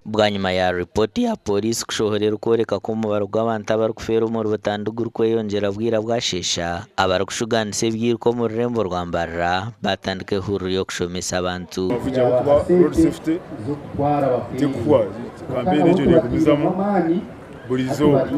Bwanyima ya ripooti ya Pooriisi kushohora erikworeka ku omubaro gw'abantu abarikufeera omuri butandu gurikweyongyera bwira bwasheesha, abarikushugaanisa ebyiruka omu rurembo rwa Mbarara baatandika ehururu y'okushomesa abantu. Abavugi ahabw'okuba road safety tekuhwa, kampeyini egyo negumizamu buri izooba.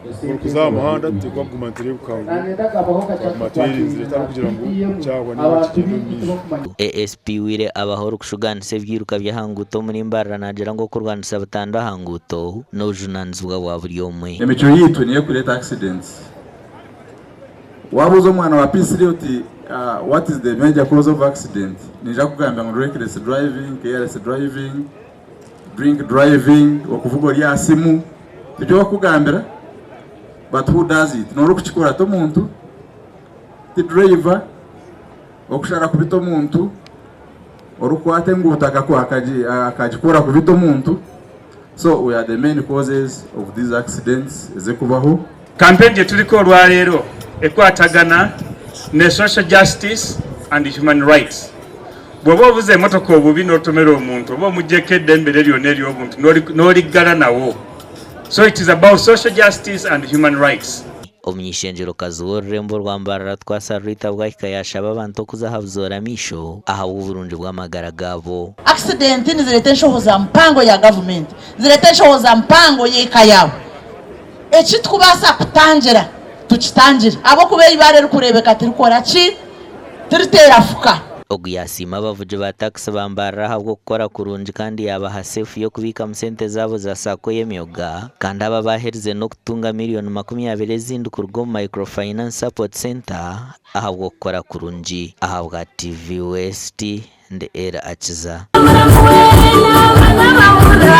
So orikuza aha muhanda tuteekwa kuguma nitureebeka ngu twaguma twerinzire tiharikugira ngu kyahwa ninga kigyenda omu maisho. ASP Wire Abaho orikushugaanisa ebyiruka by'aha nguuto omuri Mbarara naagira ngu okurwanisa butandu aha nguuto n'obujunaanizibwa bwa buri omwe. Emicwe yaitu niyo erikureeta accidents. Wabuuza omwana wa P3 oti what is the major cause of accident, naija kukugambira ngu reckless driving, careless driving, drink driving, okuvuga ori aha simu, nikyo bakukugambira but who does it? N'orikukikora t'omuntu, ti driver, okushara kubi t'omuntu, orikukwata enguuto akagikora kubi t'omuntu, so we are the main causes of these accidents ezirikubaho. Kampeyini gyeturiko olwaleero ekwatagana ne Social Justice and Human Rights. Bwoba ovuze emotoka obubi notomera omuntu oba omugyeko eddembe lye lyona eryobuntu noriggala nawo. So it is about social justice and human rights. Omuny'eishengyerokazi w'orurembo rwa Mbarara Twasa Rita Bwahika yaashaba abantu okuza aha buzoora maisho ahabw'oburungi bw'amagara gaabo. Accident nizireeta enshohoza mpango ya gavumenti, nizireeta enshohoza mpango y'eka yaawe. Eki turikubaasa kutangira tukitangire ahabw'okuba eibaare ririkureebeka tirikora ki? Tiriteera fuka. Ogu yaasiima abavugi ba takisi ba Mbarara ahabw'okukora kurungi kandi yaabaha seefu y'okubiikamu sente zaabo za saako y'emyoga kandi aba baaherize n'okutunga miriyoni 20 ezindi kuruga omu Microfinance Support Centre ahabw'okukora kurungi. Ahabwa TV West, ndi Elly Akiza.